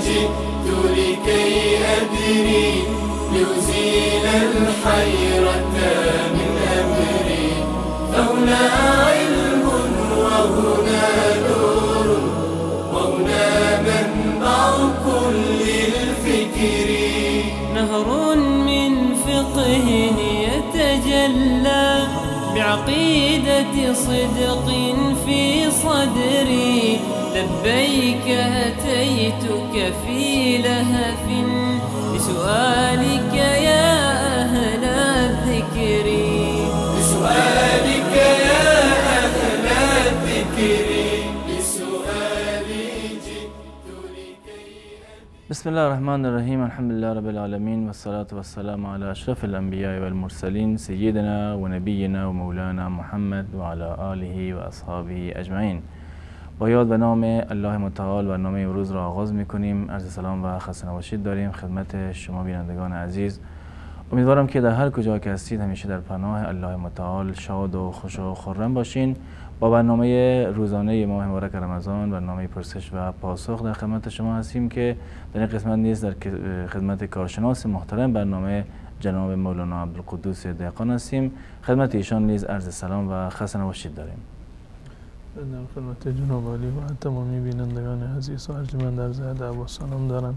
جئت لكي أدري لأزيل الحيرة من أمري، فهنا علم وهنا نور وهنا منبع كل الفكر. نهر من فقه يتجلى بعقيدة صدق في صدري، لبيك أتيتك في لهف لسؤالك يا أهل الذكر، لسؤالك يا أهل الذكر، لسؤالي جئت لكي. بسم الله الرحمن الرحیم، الحمد لله رب العالمین والصلاة والسلام على اشرف الانبیاء والمرسلین سیدنا و نبینا و مولانا محمد و علی آله و اصحابه اجمعین. با یاد و نام الله متعال برنامه امروز را آغاز میکنیم. عرض سلام و خسته نباشید داریم خدمت شما بینندگان عزیز. امیدوارم که در هر کجا که هستید همیشه در پناه الله متعال شاد و خوش و خرم باشین. با برنامه روزانه ماه مبارک رمضان، برنامه پرسش و پاسخ در خدمت شما هستیم که در این قسمت نیز در خدمت کارشناس محترم برنامه جناب مولانا عبدالقدوس دهقان هستیم. خدمت ایشان نیز عرض سلام و خسته نباشید داریم. در خدمت جناب عالی و تمامی بینندگان عزیز و ارجمند عرض ادب و سلام دارم.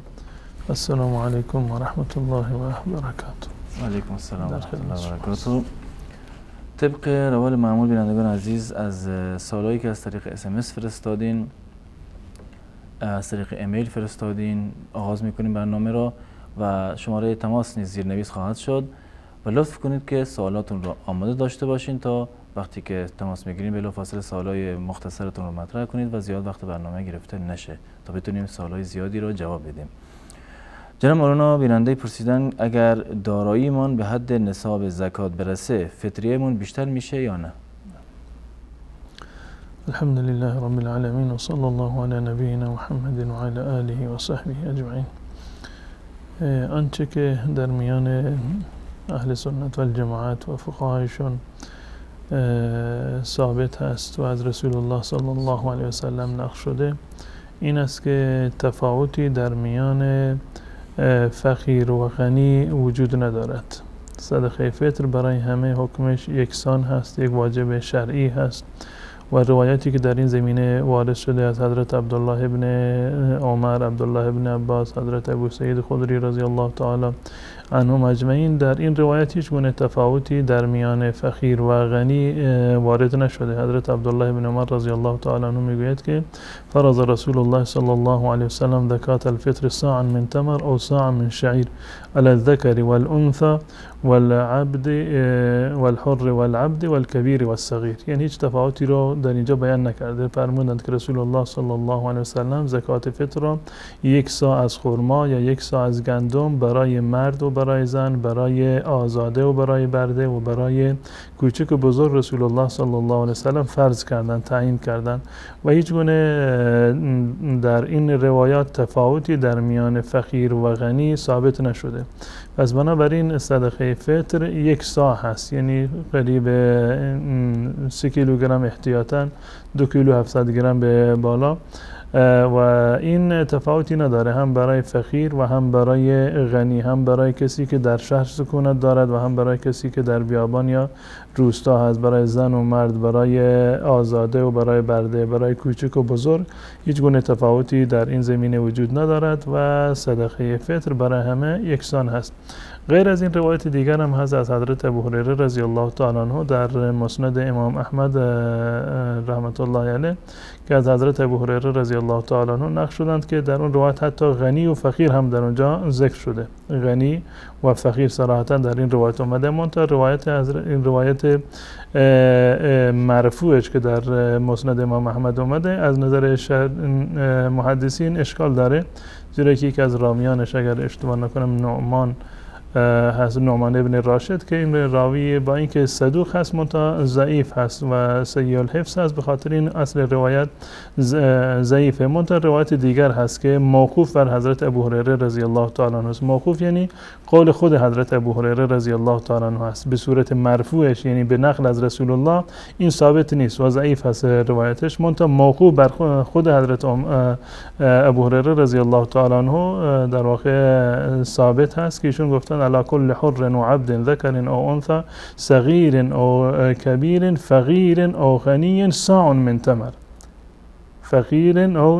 السلام علیکم و رحمت الله و برکاته. و علیکم السلام و رحمت الله و برکاته. طبق روال معمول بینندگان عزیز، از سوالایی که از طریق SMS فرستادین، از طریق ایمیل فرستادین، آغاز میکنیم برنامه را و شماره تماس نیز زیرنویس خواهد شد و لطف کنید که سوالاتون را آماده داشته باشین تا وقتی که تماس میگیریم بلافاصله سوالای مختصرتون رو مطرح کنید و زیاد وقت برنامه گرفته نشه تا بتونیم سوالای زیادی رو جواب بدیم. جناب مولانا، بیننده پرسیدن اگر داراییمان به حد نصاب زکات برسه فطریه‌مون بیشتر میشه یا نه؟ الحمد لله رب العالمین و صلی الله علی نبینا محمد و علی آله و صحبه اجمعین. آنچه که در میان اهل سنت و الجماعت و فقهایشون ثابت هست و از رسول الله صلی الله علیه و سلم نقل شده این است که تفاوتی در میان فقیر و غنی وجود ندارد. صدقه فطر برای همه حکمش یکسان هست، یک واجب شرعی هست و روایتی که در این زمینه وارد شده از حضرت عبدالله ابن عمر، عبدالله ابن عباس، حضرت ابو سعید خدری رضی الله تعالی عنهم اجمعین، در این روایت هیچ گونه تفاوتی در میان فقیر و غنی وارد نشده. حضرت عبدالله ابن عمر رضی الله تعالی عنه میگوید که فرض رسول الله صلی الله علیه وسلم زکات الفطر صاعا من تمر او صاعا من شعیر على الذكر والانثى والعبد والحر والعبد والكبير والصغیر. یعنی هیچ تفاوتی رو در اینجا بیان نکرده. فرمودند که رسول الله صلی الله علیه وسلم زکات فطر را یک صاع از خرما یا یک صاع از گندم برای مرد و برای زن، برای آزاده و برای برده و برای کوچک و بزرگ رسول الله صلی الله علیه وسلم فرض کردند، تعیین کردند و هیچ گونه در این روایات تفاوتی در میان فقیر و غنی ثابت نشده. پس بنابراین صدقه فطر یک صاع هست، یعنی قریب 3 کیلوگرم احتیاطاً، 2 کیلو 700 گرم به بالا، و این تفاوتی نداره هم برای فقیر و هم برای غنی، هم برای کسی که در شهر سکونت دارد و هم برای کسی که در بیابان یا روستا هست، برای زن و مرد، برای آزاده و برای برده، برای کوچک و بزرگ هیچ گونه تفاوتی در این زمینه وجود ندارد و صدقه فطر برای همه یکسان هست. غیر از این روایت دیگر هم هست از حضرت ابو هریره رضی الله تعالی عنه در مسند امام احمد رحمت الله علیه که از حضرت ابو هریره رضی الله تعالی عنه نقل شدند که در اون روایت حتی غنی و فقیر هم در اونجا ذکر شده. غنی و فقیر صراحتا در این روایت اومده. منتها روایت این روایت مرفوعش که در مسند امام احمد اومده از نظر محدثین اشکال داره، زیرا که یکی از راویانش اگر اشتباه نکنم نعمان هست نعمان ابن راشد که این راوی با اینکه صدوق هست منتها ضعیف هست و سیء الحفظ هست، به خاطر این اصل روایت ضعیفه. منتها روایت دیگر هست که موقوف بر حضرت ابو هریره رضی الله تعالی عنه است. موقوف یعنی قول خود حضرت ابو هریره رضی الله تعالی عنه است به صورت مرفوعش، یعنی به نقل از رسول الله این ثابت نیست و ضعیف هست روایتش. منتها موقوف بر خود حضرت ابو هریره رضی الله تعالی عنه در واقع ثابت هست که ایشون گفتن علی کل حر و عبد ذکر او انثى صغیر او کبیر فقیر او غنی صاع من تمر. فقیر او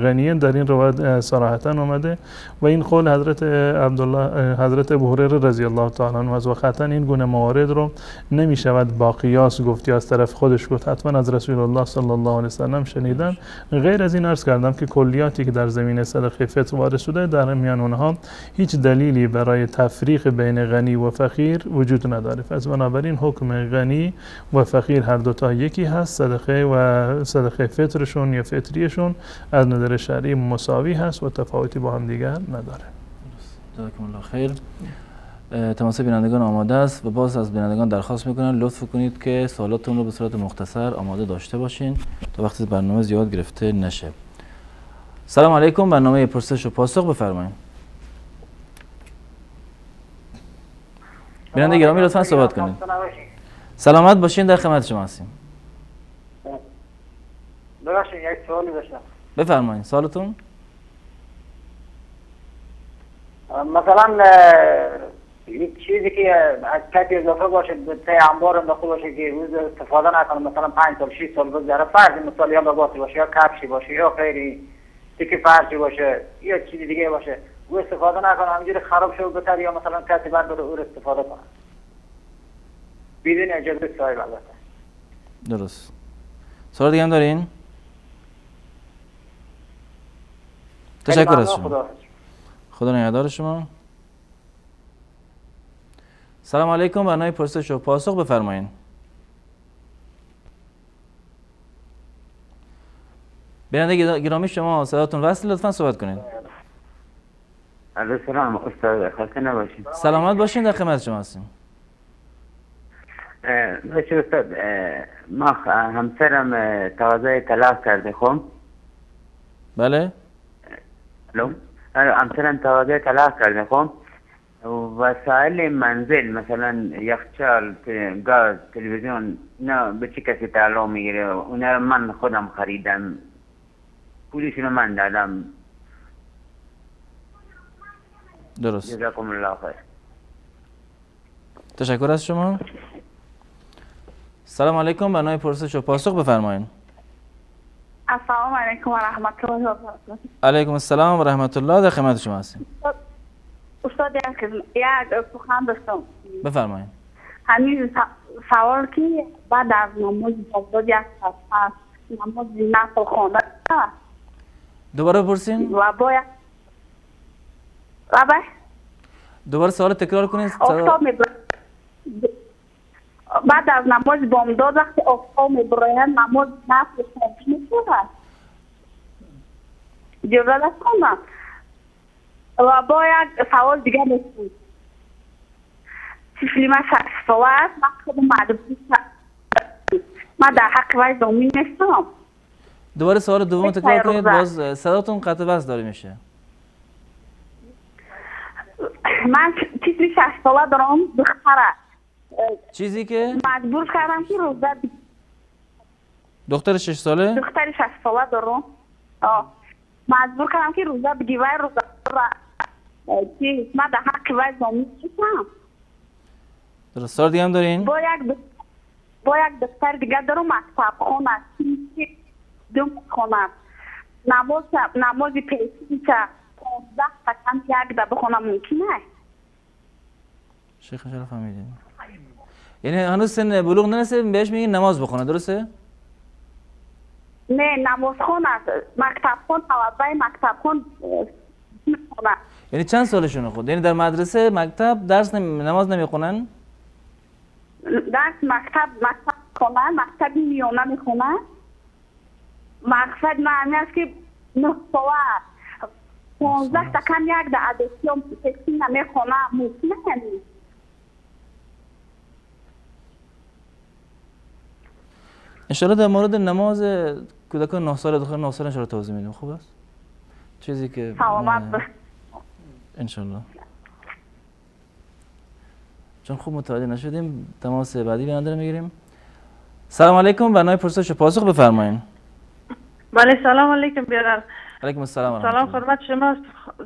غنی در این روایت صراحتا آمده و این قول حضرت عبدالله حضرت ابو هریره رضی الله تعالی عنه است و قطعا این گونه موارد رو نمی شود با قیاس گفت یا از طرف خودش گفت، حتما از رسول الله صلی الله علیه و سلم شنیدن. غیر از این عرض کردم که کلیاتی که در زمینه صدقه فطر وارد شده در میان اونها هیچ دلیلی برای تفریق بین غنی و فقیر وجود نداره. پس بنابراین حکم غنی و فقیر هر دو تا یکی هست، صدقه و صدقه فطرشون یا فطریشون از نظر شرعی مساوی هست و تفاوتی با هم دیگر نداره. جزاکم الله خیر. تماس بینندگان آماده است و باز از بینندگان درخواست میکنن لطف کنید که سوالاتتون رو به صورت مختصر آماده داشته باشین تا وقتی برنامه زیاد گرفته نشه. سلام علیکم، برنامه پرسش و پاسخ بفرمایید. بیننده گرامی لطفا صحبت کنید. سلامت باشین، در خدمت شما هستیم. ببخشید یک سوالی داشتم. بفرمایید سوالتون. مثلا یک چیزی که از کتی اضافه باشه به ته انبار انداخته باشه که روز استفاده نکنه، مثلا 5 سال 6 سال بگذره، فرض مثال یا لباسی باشه یا کفشی باشه یا خیری تیکه فرشی باشه یا چیزی دیگه باشه، او استفاده نکنه همینجوری خراب شه بتر، یا مثلا کسی برداره او رو استفاده کنه بدون اجازه صاحب. البته درست. سوال دیگه هم دارین؟ تشکر از شما. خدا نگهدار شما. سلام علیکم، برنامه پرسش و پاسخ بفرمایید. بیننده گرامی شما صداتون وصل، لطفا صحبت کنید. الو سلام استاد، خسته نباشید. سلامت باشین، در خدمت شما هستیم. باشه استاد، ما همسرم تقاضای طلاق کرده. خب بله. الو، همسرم تقاضای طلاق کرده. خب وسایل منزل مثلا یخچال، گاز، تلویزیون، اینا به چه کسی تعلق میگیره؟ اونا من خودم خریدم، پولشون من دادم. درست. جزاکم الله خیر. تشکر از شما. سلام علیکم، برنامه پرسش و پاسخ بفرمایید. السلام علیکم و رحمت الله و برکاته. علیکم السلام و رحمت الله، در خدمت شما هستیم. استاد یک سخن داشتم. بفرمایید. همین سوال که بعد از نماز بامداد یک ساعت نماز نفل خوانده. دوباره بپرسین. و باید دوباره سوال تکرار کنید. آفتاب میبره بعد از نماز بامداد وقتی آفتاب میبره نماز نفل خوانده میشود. اجازه داشتم. و با یک سوال دیگه داشتم. طفلی من 6 ساله است، من خودم مجبور من در حق وی ضامن نیستم. دوباره سوال دوم تکرار کنید، باز صداتون قطع وصل داره میشه. من طفلی 6 ساله دارم، دختره. چیزی که مجبور کردم که روزه دختر 6 ساله؟ دختر 6 ساله دارم. مجبور کردم که روزه بگی وی روزه که من در حق وی ضامن نیستم. درست. سوال دیگه هم دارین؟ با یک دختر دیگه دارم، مکتب خونه دو خونه نماز پیشین که 15 تا کم یک ده بخونه ممکنه؟ شیخ چرا فهمیدین؟ یعنی هنوز سن بلوغ نرسیده بهش میگین نماز بخونه، درسته؟ نه نماز خونه مکتب خون طلبه مکتب خون خونه. یعنی چند سالشونه خود؟ یعنی در مدرسه مکتب درس نماز نمیخونن؟ درس مکتب خونه، مکتب میانه میخونه. مقصد من همین است که 9 ساله 15 تا کم یک ده ادسیوم پسین نمیخونه ممکنه یعنی؟ انشاءالله در مورد نماز کودکان 9 ساله داخل 9 ساله انشاءالله توضیح میدیم. خوب است؟ چیزی که انشاءالله چون خوب متوجه نشدیم تماس بعدی بیننده رو میگیریم. سلام علیکم، برنامه پرسش و پاسخ بفرمایید. بله سلام علیکم برادر. علیکم السلام. سلام خدمت شما،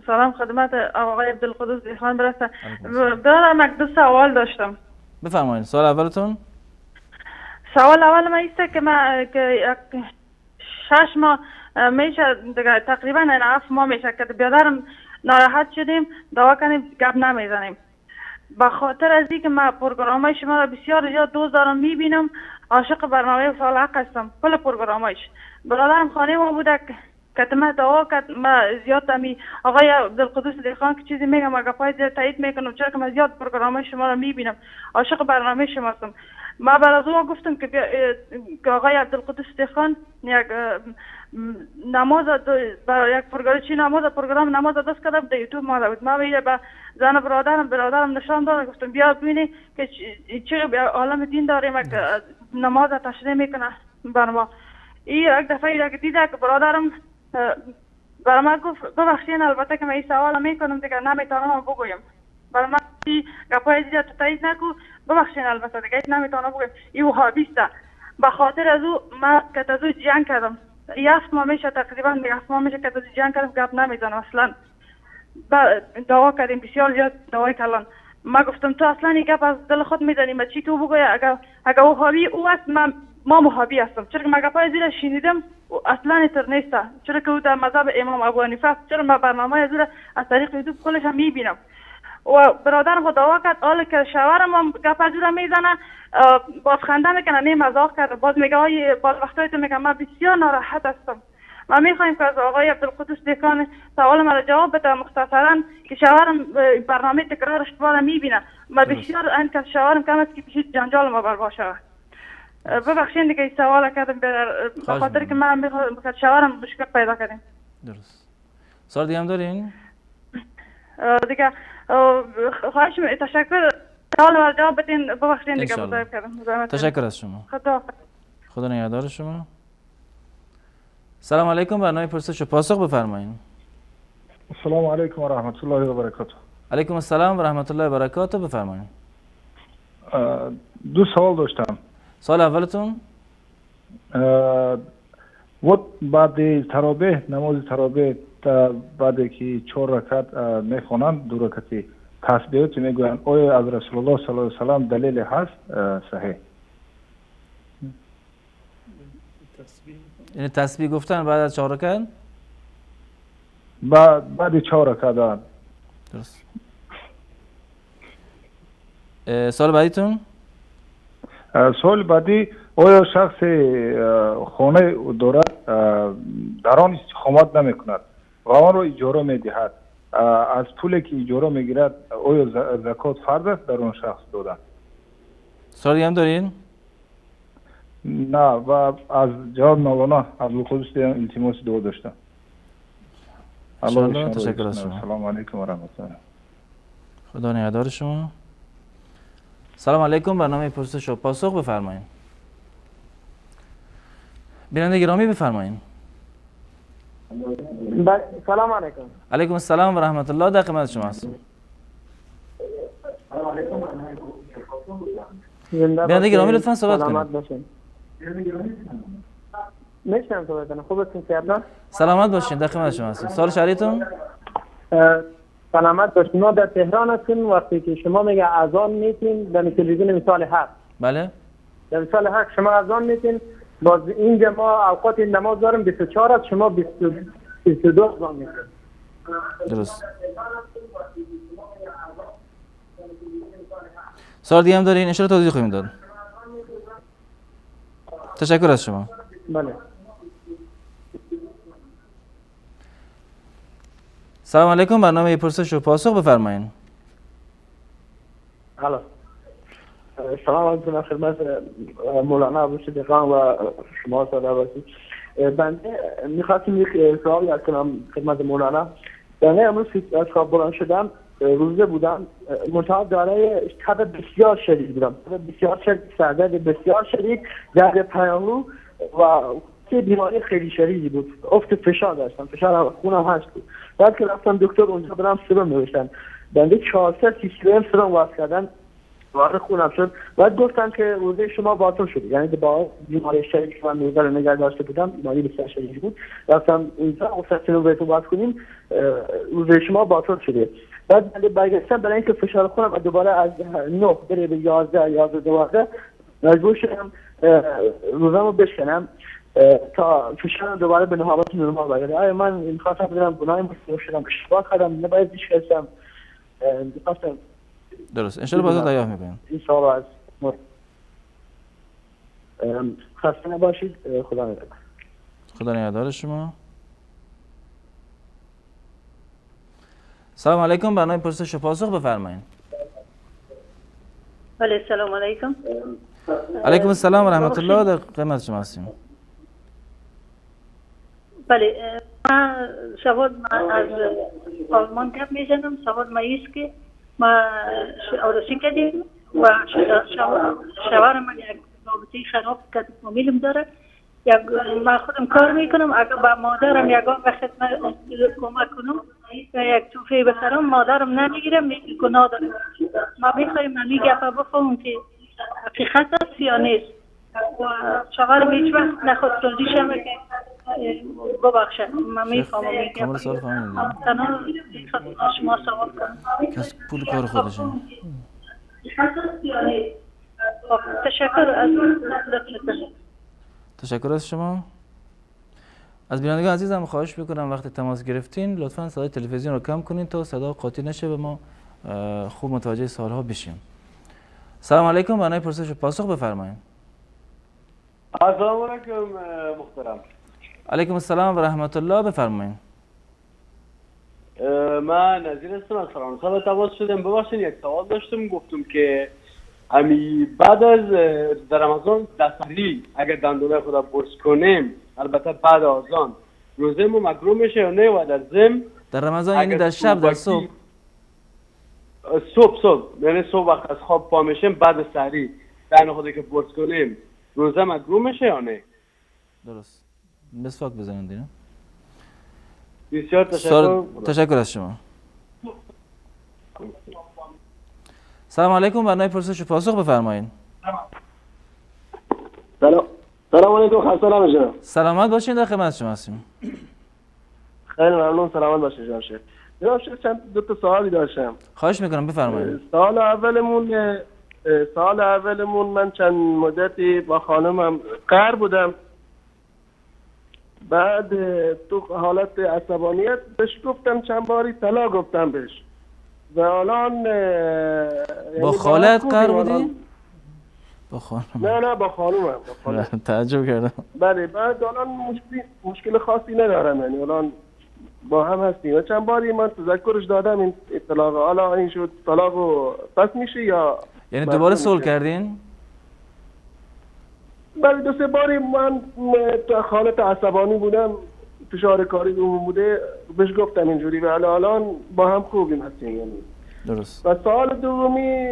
سلام خدمت آقای عبدالقدوس دیخان برسه. برادر من دو سوال داشتم. بفرمایید. سوال اولتون؟ سوال اول من ایسته که من که 6 ماه میشه دیگه، تقریبا 7 ماه میشه که برادرم ناراحت شدیم، دعوا کنیم گپ نمیزنیم. به خاطر از اینکه من پروگرامای شما را بسیار زیاد دوست دارم میبینم، عاشق برنامه وصال حق هستم، کل پروگرامایش. برادرم خانه ما بوده که من دعوا کرد، من زیاد می آقای عبدالقدوس دیخان که چیزی میگم اگه پای زیاد تایید میکنم، چرا که من زیاد پروگرامای شما را میبینم، عاشق برنامه شما هستم. ما بر از او گفتم که آقای عبدالقدوس دیخان یک نماز برای یک پروگرام چی نماز پروگرام نماز دست کردم در یوتیوب ما بود. ما به زن برادرم نشان دادم، گفتم بیا ببینی که چه عالم دین داریم نماز تشریح میکنه بر ما. این یک دفعه که دیده که برادرم برای ما گفت ببخشین البته که من این سوال میکنم دیگه نمیتونم بگویم، برای من گپای دیگه تو تایید نکو، ببخشین البته دیگه نمیتونم بگویم، این وهابیسته. به خاطر از او ما که از او جنگ کردم، 7 ماه میشه تقریبا، 7 ماه میشه که از او جنگ کردم، گپ نمیزنم اصلا. دعوا کردیم بسیار زیاد دعوای کلان. ما گفتم تو اصلا این گپ از دل خود میزنی، ما چی تو بگوی، اگر وهابی او است ما وهابی هستم، چرا که من گپای زیر شنیدم اصلا اینطور نیست، چرا که او در مذهب امام ابو حنیفه است، چرا من برنامه از از طریق یوتیوب کلش هم میبینم. و برادرم خود دعوا کرد، حالا که شوهرم هم گپ از او میزنه باز خنده میکنه، نه مذاق کرده، باز میگه های باز وقتایی تو میگه من بسیار ناراحت هستم. ما میخوایم که از آقای عبدالقدوس دیکان سوال مرا جواب بده مختصرا که شوهرم برنامه تکرار اشتباه میبینه، ما بسیار این که شوهرم کم است که پیش جنجال ما بر باشه. ببخشید دیگه این سوال کردم به خاطر که من میخوام شوهرم مشکل پیدا کردیم. درست. سوال دیگه هم دارین؟ دیگه خواهش تشکر، سوال مرا جواب بدین، ببخشید دیگه مزاحم کردم. تشکر از شما. خدا نگهدار شما. سلام علیکم، برنامه پرسش و پاسخ بفرمایید. السلام علیکم و رحمت الله و برکاته. علیکم السلام و رحمت الله و برکاته، بفرمایید. دو سوال داشتم. سوال اولتون؟ بعد ترابیح، نماز ترابیح بعد که 4 رکعت میخوانند، 2 رکعت تسبیحات میگویند، آیا از رسول الله صلی الله علیه و سلم دلیل هست صحیح؟ یعنی تسبیح گفتن بعد از 4 رکعت؟ بعد 4 رکعت. درست. سوال بعدیتون؟ سوال بعدی، آیا شخص خانه دارد در آن استقامت نمی کند و آن را اجاره می دهد، از پولی که اجاره می گیرد آیا زکات فرض است در آن شخص دادن؟ سوالی هم دارین؟ نه، و از جواب مولانا عبدالقدوس التماس دعا داشتم. الله تشکر از شما. سلام علیکم و رحمت الله. خدا نگهدار شما. سلام علیکم، برنامه پرسش و پاسخ بفرمایید. بیننده گرامی بفرمایید. سلام علیکم. علیکم السلام و رحمت الله، در خدمت شما هستم. بیننده گرامی لطفا صحبت کنید. میشنم صحبت کنم. خوب هستین سیادنا؟ سلامت باشین، در خدمت شما هستم. سوال شریعتون؟ سلامت باشین. ما در تهران هستیم. وقتی که شما میگه اذان میتین در تلویزیون مثال حق، بله، در مثال حق شما اذان میتین، باز اینجا ما اوقات نماز داریم 24 است، شما 22 اذان میتین. درست. سوال دیگه هم دارین؟ ان توضیح خواهیم داد. تشکر از شما. بله. سلام علیکم، برنامه پرسش و پاسخ بفرمایید. الو. سلام علیکم خدمت مولانا ابوصدیقان و شما ساده باشید. بنده میخواستم یک سوالی از کنم خدمت مولانا. یعنی امروز از خواب بلند شدم، روزه بودم، منتها دارای تب بسیار شدید بودم، تب بسیار شدید، سردرد بسیار شدید، درد پیانو و بیماری خیلی شدیدی بود. افت فشار داشتم، فشار خونم هست بود. بعد که رفتم دکتر اونجا برام سرم نوشتن، بنده 400 سی سرم وصل کردن، وارد خونم شد. بعد گفتن که روزه شما باطل شده، یعنی با بیماری شدید که من روزه رو نگه داشته بودم، بیماری بسیار شدید بود. رفتم اونجا گفتن سرم بهتون باز کنیم، روزه شما باطل شده. بعد برگشتم برای اینکه فشار خونم دوباره از 9 بره به 11 11 12 مجبور شدم روزه‌مو بشکنم تا فشارم دوباره به حالت نرمال برگرده. آیا من می‌خواستم بدونم گناهی مرتکب شدم، اشتباه کردم، نباید می‌شکستم، می‌خواستم. درست، انشالله باز دریافت می‌کنیم این سوال از خسته نباشید. خدا نگهدار. خدا نگهدار شما. سلام علیکم، برنامه پرسش و پاسخ بفرمایید. بله، سلام علیکم. علیکم السلام و رحمت الله، در خدمت شما هستیم. بله، من سوال من از آلمان گپ میزنم. سوال ما ایست که ما عروسی کردیم و شوهر من یک رابطه خراب که فامیلم داره. من خودم کار میکنم، اگر با مادرم یگان وقت من کمک کنم یا یک توفه بخرم مادرم نمیگیرم، میگه گناه داره. ما میخوایم من گپه بفهمم که حقیقت است یا نیست. و شوهرم هیچ وقت نخواست راضی شمه که ببخشه. من میفهمم کامل سوال فهمیدم. تنها شما سوال کنم. کس پول کار خودشه. تشکر از لطفتون. تشکر از شما. از بینندگان عزیزم خواهش میکنم وقتی تماس گرفتین لطفاً صدای تلویزیون رو کم کنین تا صدا قاطی نشه و ما خوب متوجه سوالها بشیم. سلام علیکم، برنامه پرسش و پاسخ بفرمایید. السلام علیکم محترم. علیکم السلام و رحمت الله، بفرمایید. من نظیر هستم، از فرانسه تماس شدم. ببخشید یک سوال داشتم، گفتم که امی بعد از در رمضان دستری اگر دندونه خدا برس کنیم، البته بعد آذان، روزه ما مکروه میشه یا نه؟ و در ضمن در رمضان یعنی در شب، در صبح؟ صبح یعنی صبح وقت از خواب پا میشیم بعد سحری دندون خدا که برس کنیم روزه مکروه میشه یا نه؟ درست، مسواک بزنید دیگه. بسیار تشکر. تشکر از شما. سلام علیکم، برنامه پرسش و پاسخ بفرمایید. سلام علیکم، خسته نباشید. سلامت باشین، در خدمت شما هستیم. خیلی ممنون، سلامت باشین جناب شیخ. جناب شیخ چند دو تا سوالی داشتم. خواهش میکنم، بفرمایید. سوال اولمون من چند مدتی با خانمم قهر بودم، بعد تو حالت عصبانیت بهش گفتم چند باری طلاق گفتم بهش و الان با خالت قهر بودی؟ با خانم؟ نه با خانومم. تعجب کردم. بله، بعد الان مشکل خاصی ندارم، یعنی الان با هم هستیم و چند باری من تذکرش دادم این طلاق، حالا این شد طلاق پس میشه یا یعنی دوباره صلح کردین؟ بله، دو سه باری من تو حالت عصبانی بودم، فشار کاری بوده، بهش گفتم اینجوری و الان با هم خوبیم هستیم یعنی. درست. و سوال دومی،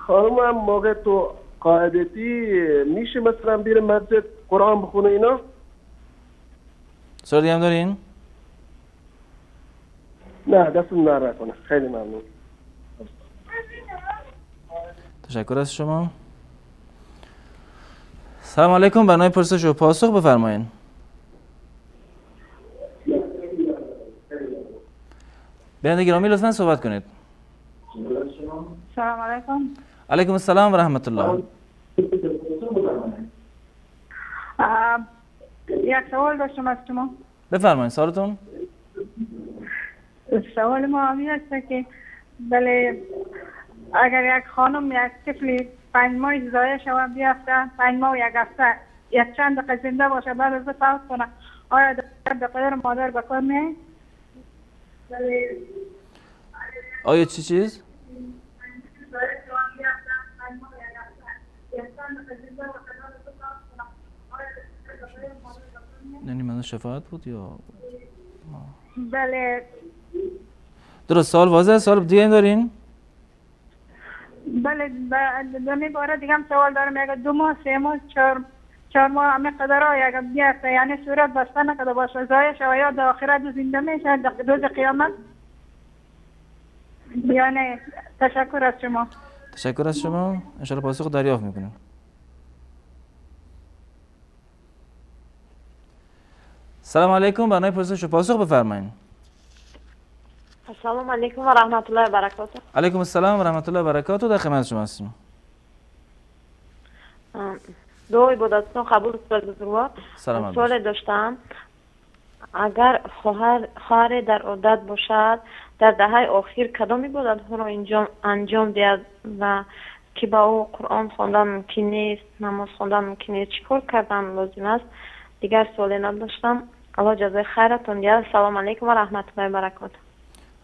خانمم موقع تو قاعدتی میشه مثلا بیره مسجد قرآن بخونه اینا؟ سوال دیگه هم دارین؟ نه، دستون در نکنه. خیلی ممنون. تشکر از شما. سلام علیکم، برنامه پرسش و پاسخ بفرمایید. بیننده گرامی لطفاً صحبت کنید. سلام علیکم. علیکم السلام و رحمت الله. یک سوال داشتم از شما. بفرمایید سوالتون. سوال ما همین است که بله اگر یک خانم یک طفل 5 ماه زایه شود بیفته، 5 ماه و 1 هفته یک چند دقیقه زنده باشه بعد از فوت کنه، آیا در پدر مادر به کار میاد؟ آیا چی چیز؟ یعنی من شفاعت بود یا؟ بله، درست، سوال واضحه. سوال دیگه دارین؟ بله، دو باره دیگه هم سوال دارم. اگه 2 ماه 3 ماه 4 ماه همه قدرها اگه بیفته، یعنی صورت بسته نکده باشه، ضایع شوه یا در آخرت زنده میشه در روز قیامت؟ یعنی تشکر از شما. تشکر از شما، انشاءالله پاسخ دریافت میکنیم. سلام علیکم، برنامه پرسش و پاسخ بفرمایید. السلام علیکم و رحمت الله و برکاته. علیکم السلام و رحمت الله و برکاته، در خدمت شما هستیم. دعای عبادتتون قبول است بزرگوار. سوال داشتم، اگر خواهر در عادت باشد در دهه آخر کدام عبادت‌ها را انجام دهد و که با او قرآن خواندن ممکن نیست، نماز خواندن ممکن نیست، چیکار کردن لازم است؟ دیگر سوالی نداشتم. الله جزای خیرتون دهد. السلام علیکم و رحمت الله و برکاته.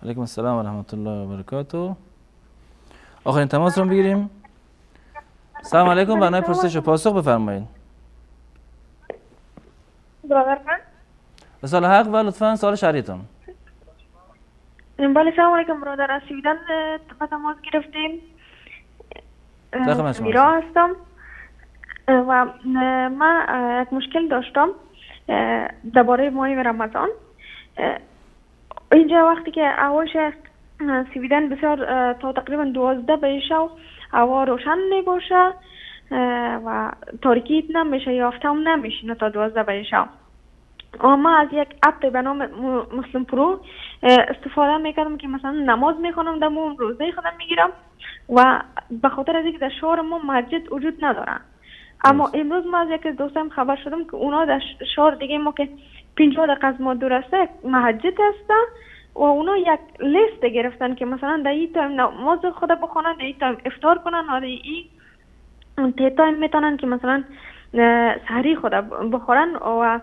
علیکم السلام و رحمت الله و برکاته. آخرین تماس رو بگیریم. سلام علیکم، برنامه پرسش و پاسخ بفرمایید. برادر من سوال حق و لطفاً سوال شرعیتون. بله، سلام علیکم برادر، از سویدن تماس گرفتیم. میرا هستم و من یک مشکل داشتم درباره ماه رمضان. اینجا وقتی که هوای سویدن بسیار تا تقریبا 12 بجه شو هوا روشن نباشه و تاریکی نمیشه یا آفتاب نمیشه تا 12 بجه شو. ما از یک اپ به نام مسلم پرو استفاده میکردم که مثلا نماز میخوانم دمو روزه خودم میگیرم و به خاطر از اینکه در شهر ما مسجد وجود نداره. اما امروز ما از یک دوستم خبر شدم که اونا در شهر دیگه ما که 50 دقیقه از ما دور است مسجد هست و اونا یک لیست گرفتن که مثلا در این تایم نماز خود بخوانن، در این تایم افطار کنن و در این تایم میتونن که مثلا سحری خود بخورن و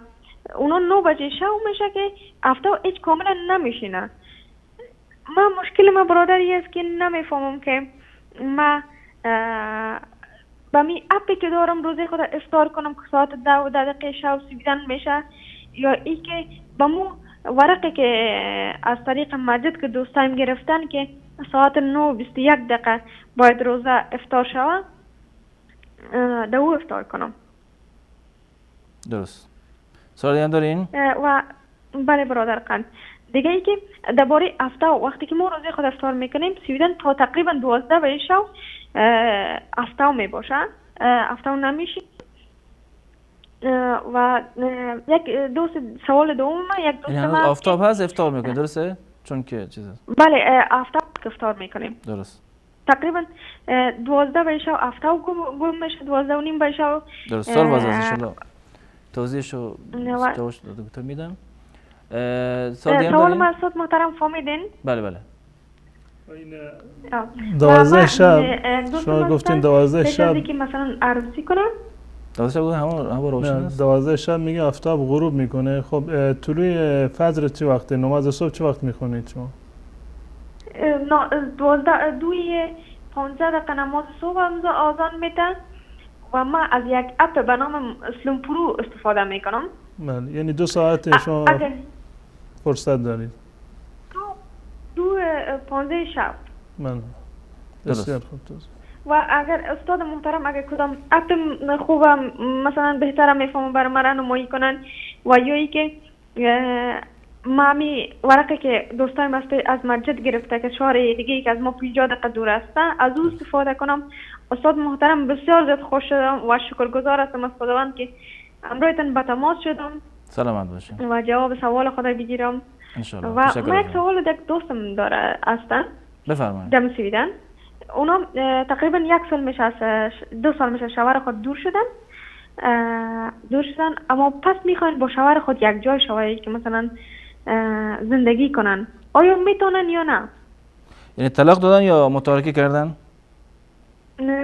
اونا 9 بجه شو میشه که افطار هیچ کاملا نمیشینه. ما مشکل ما برادری است که نمیفهمم که ما با می اپی که دارم روزه خود افطار کنم که ساعت 10:10 شب سویدن میشه، یا ای که با مو ورقی که از طریق مسجد که دوستایم گرفتن که ساعت 9:21 باید روزه افطار شوه دو افطار کنم. درست. سوال دیگه دارین؟ و بله برادر قند. دیگه ای که درباره افطار، وقتی که ما روزه خود افطار میکنیم سویدن تا تقریبا 12 بجه شو افطار میباشه، افطار نمیشه. و یک دوست سوال دوم یک دوست من آفتاب هست افطار میکنیم، درسته؟ چون که چیز هست. بله آفتاب افطار میکنیم. درست. تقریبا 12 بجه شو افطار گم میشه، 12:30 بجه شو. درست. سوال واضح است ان شاء الله. توضیحشو جوابش دکتر میدم. سوال من استاد محترم فهمیدین؟ بله بله. 12 شب شما گفتین 12 شب که مثلا عروسی کنم 12 شب همون روشن است. 12 شب میگه آفتاب غروب میکنه. خب طلوع فجر چه وقته؟ نماز صبح چه وقت میخونید شما؟ 2:15 نماز صبح آذان میده و ما از یک اپ به نام اسلام پرو استفاده میکنم. بله، یعنی 2 ساعت شما فرصت دارید. 2:15 شب. بله. بسیار خوب. و اگر استاد محترم اگر کدام اپ خوبم مثلا بهترم میفهمم برای من راهنمایی کنن، و یا ای که ما ورقی که دوستایم از مسجد گرفته که شهر دیگه ای که از ما 50 دقیقه دور است از او استفاده کنم. استاد محترم بسیار زیاد خوش شدم و شکرگزار هستم از خداوند که امروزتان به تماس شدم. سلامت باشین و جواب سوال خدا بگیرم ان شاء الله. و من یک سوال یک دوستم داره هستن. بفرمایید. دم سویدن. اونا تقریبا 1 سال میشه، 2 سال میشه شوهر خود دور شدن، اما پس میخوان با شوهر خود یک جای شوهری که مثلا زندگی کنن، آیا میتونن یا نه؟ یعنی طلاق دادن یا متارکه کردن؟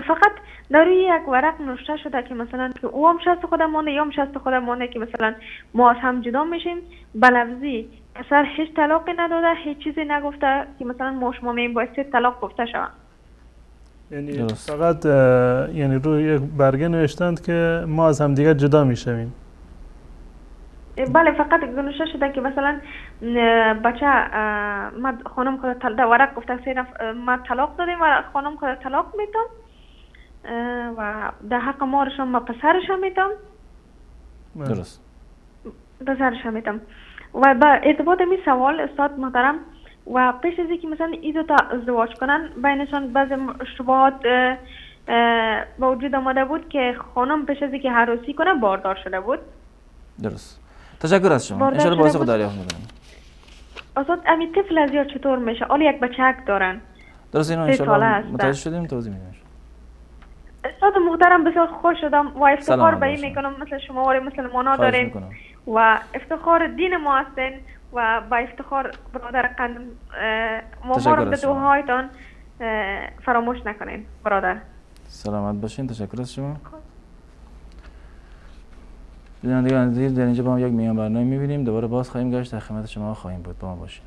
فقط در روی یک ورق نوشته شده که مثلا که او هم شست خودم مانده یا هم شست خودم مانده که مثلا ما از هم جدا میشیم. بلفظی اصلا هیچ طلاقی نداده، هیچ چیزی نگفته که مثلا ما شما می باید طلاق گفته شود. یعنی فقط یعنی روی یک برگه نوشتند که ما از همدیگه جدا میشویم. بله، فقط نوشته شده که مثلا بچه ما خانم خود در ورق گفته ما طلاق دادیم و خانم خود طلاق میدم و در حق مارشم ما پسرشم میدم. درست، پسرشم میدم. و با ارتباط می سوال استاد محترم، و پیش از اینکه مثلا این دو تا ازدواج کنن بینشان بعض اشتباهات با وجود آمده بود که خانم پیش از اینکه عروسی کنه باردار شده بود. درست، تشکر از شما. ان شاء الله پاسخ دریافت می‌کنیم. استاد امی طفل از یا چطور میشه؟ حالا یک بچه‌ک دارن. درست، اینو ان شاء الله متوجه شدیم، توضیح میدیم. استاد محترم بسیار خوش شدم و افتخار به این میکنم مثل شما و مسلمانا داریم و افتخار دین ما هستین و با افتخار برادر قندم ما رو به دعاهایتان فراموش نکنین برادر. سلامت باشین، تشکر از شما. بینندگان عزیز، در اینجا با هم یک میان برنامه میبینیم، دوباره باز خواهیم گشت، در خدمت شما خواهیم بود. با ما باشین.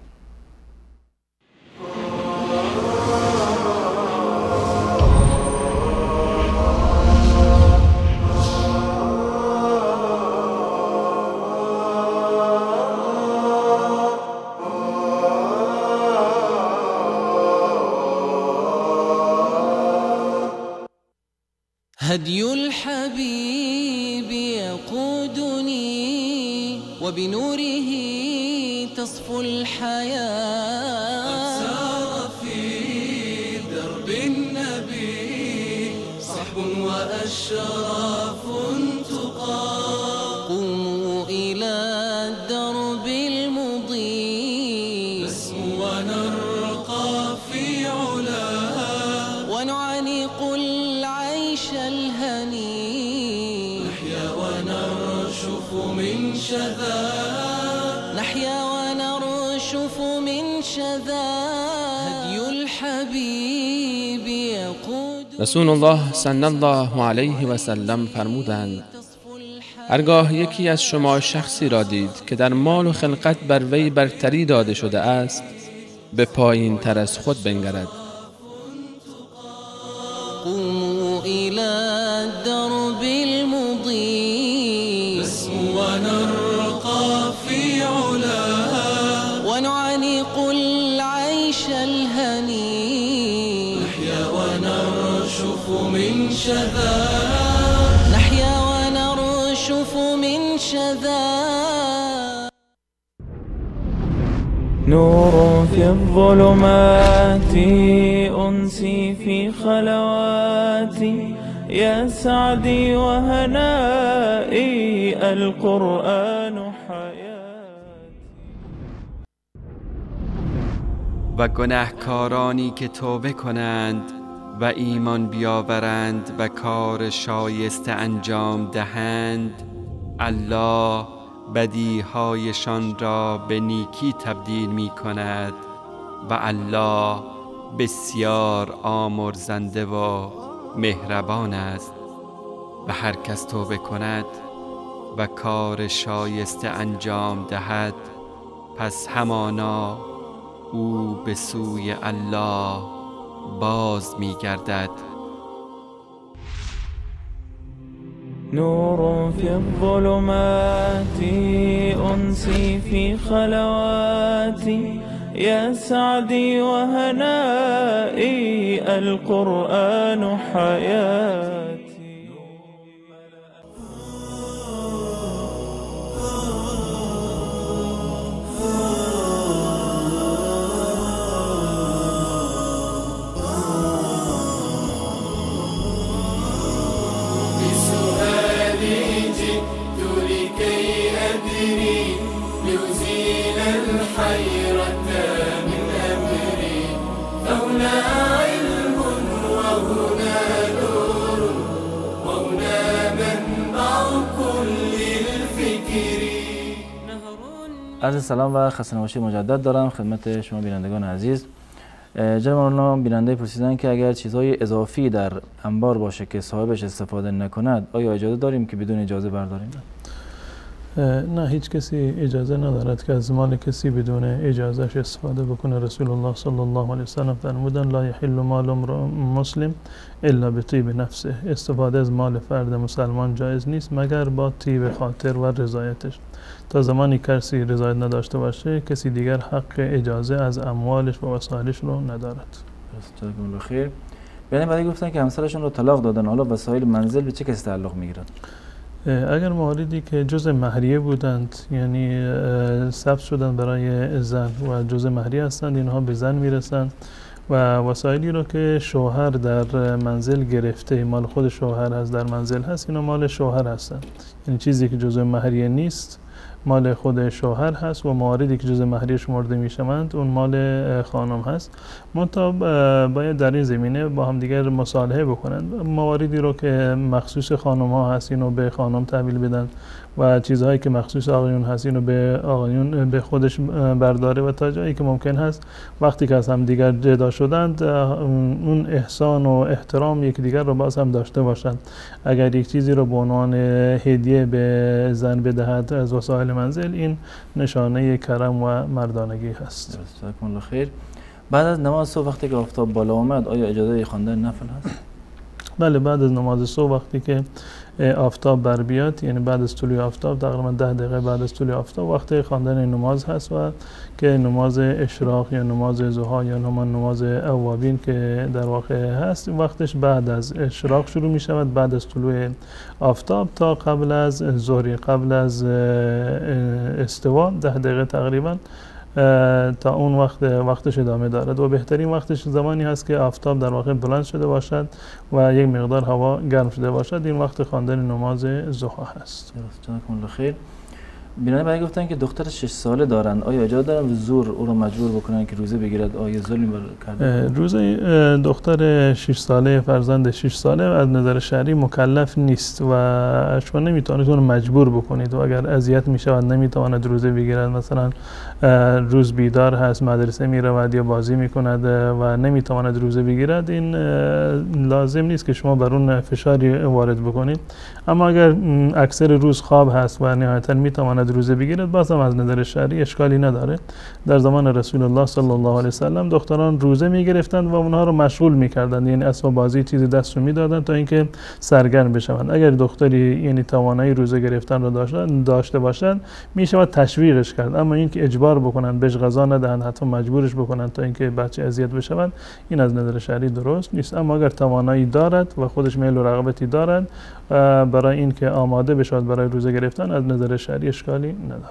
هدي الحبيب يقودني وبنوره تصفو الحياة. قد سار في درب النبي صحب وأشراف تقى. قوموا إلى الدرب المضيء نسمو ونرقى في علا ونعانق العيش الهني. نحيا ونرشف من شذا، نحيا ونرشف من شذا. هدي الحبيب يقود. رسول الله صلی الله علیه و سلم فرمودند: هرگاه یکی از شما شخصی را دید که در مال و خلقت بر وی برتری داده شده است، به پایین تر از خود بنگرد. قوموا إلى الدرب المضيء نسمو ونرقى في علا ونعانق العيش الهني. نحيا ونرشف من شذا، نحيا ونرشف من شذا. نور في الظلمات أنسي في خلواتي، يا سعدي وهنائي القرآن حياتي. و گنهکارانی که توبه کنند و ایمان بیاورند و کار شایسته انجام دهند، الله بدیهایشان را به نیکی تبدیل می کند و الله بسیار آمرزنده و مهربان است. و هر کس توبه کند و کار شایسته انجام دهد، پس همانا او به سوی الله باز می گردد. نور في الظلمات أنسي في خلواتي، يا سعدي وهنائي القرآن حياتي. عرض سلام و خسته نباشید مجدد دارم خدمت شما بینندگان عزیز. جناب مولانا، بیننده پرسیدن که اگر چیزهای اضافی در انبار باشه که صاحبش استفاده نکند، آیا اجازه داریم که بدون اجازه برداریم؟ نه، هیچ کسی اجازه ندارد که از مال کسی بدون اجازهش استفاده بکنه. رسول الله صلی الله علیه وسلم فرمودن لا یحل مال مسلم الا بطیب نفسه. استفاده از مال فرد مسلمان جایز نیست مگر با طیب خاطر و رضایتش. تا زمانی کسی رضایت نداشته باشه کسی دیگر حق اجازه از اموالش و وسایلش رو ندارد. جزاکم الله خیر. یعنی بعدی گفتن که همسرشون رو طلاق دادن، حالا وسایل منزل به چه کسی تعلق میگیرد؟ اگر مواردی که جزء مهریه بودند، یعنی ثبت شدند برای زن و جزء مهریه هستند، اینها به زن میرسند و وسایلی رو که شوهر در منزل گرفته، مال خود شوهر هست، در منزل هست، اینا مال شوهر هستند. یعنی چیزی که جزء مهریه نیست مال خود شوهر هست و مواردی که جزء مهریه شمرده میشوند اون مال خانم هست. منتها باید در این زمینه با هم دیگر مصالحه بکنند. مواردی رو که مخصوص خانم ها هست اینو به خانم تحویل بدن و چیزهایی که مخصوص آقایون هست اینو به آقایون به خودش برداره و تا جایی که ممکن هست وقتی که از هم دیگر جدا شدند اون احسان و احترام یکدیگر رو باز هم داشته باشند. اگر یک چیزی رو به عنوان هدیه به زن بدهد از وسایل منزل، این نشانه کرم و مردانگی هست. جزاکم الله خیر. بعد از نماز صبح وقتی که آفتاب بالا آمد آیا اجازه خواندن نفل هست؟ بله، بعد از نماز صبح وقتی که آفتاب بر بیاد، یعنی بعد از طلوع آفتاب، تقریبا 10 دقیقه بعد از طلوع آفتاب وقت خواندن نماز هست و که نماز اشراق یا نماز ضحی یا همان نماز اوابین که در واقع هست، وقتش بعد از اشراق شروع می شود، بعد از طلوع آفتاب تا قبل از ظهر، قبل از استوا 10 دقیقه تقریبا تا اون وقت وقتش ادامه دارد و بهترین وقتش زمانی هست که آفتاب در واقع بلند شده باشد و یک مقدار هوا گرم شده باشد. این وقت خواندن نماز ضحی هست. جزاکم الله خیر. بیننده بعدی گفتن که دختر 6 ساله دارند، آیا اجازه دارن زور او را مجبور بکنن که روزه بگیرد؟ آیا ظلم بر کرده؟ روزه دختر 6 ساله، فرزند 6 ساله از نظر شرعی مکلف نیست و شما نمیتونید اون مجبور بکنید و اگر اذیت میشود نمیتواند روزه بگیرد، مثلا روز بیدار هست، مدرسه میرود یا بازی میکند و نمیتواند روزه بگیرد، این لازم نیست که شما بر اون فشاری وارد بکنید. اما اگر اکثر روز خواب هست و نهایتا میتواند روزه بگیرد، باز هم از نظر شرعی اشکالی نداره. در زمان رسول الله صلی الله علیه وسلم دختران روزه میگرفتند و اونها رو مشغول میکردند، یعنی اسباب بازی چیزی دستشون میدادند تا اینکه سرگرم بشوند. اگر دختری یعنی توانایی روزه گرفتن را داشته باشد میشود تشویقش کرد، اما اینکه اجبار بکنند، بهش غذا ندهند، حتی مجبورش بکنند تا اینکه بچه اذیت بشود، این از نظر شرعی درست نیست. اما اگر توانایی دارد و خودش میل و رغبتی دارد برای اینکه آماده بشود برای روزه گرفتن، از نظر شرعی اشکالی ندارد.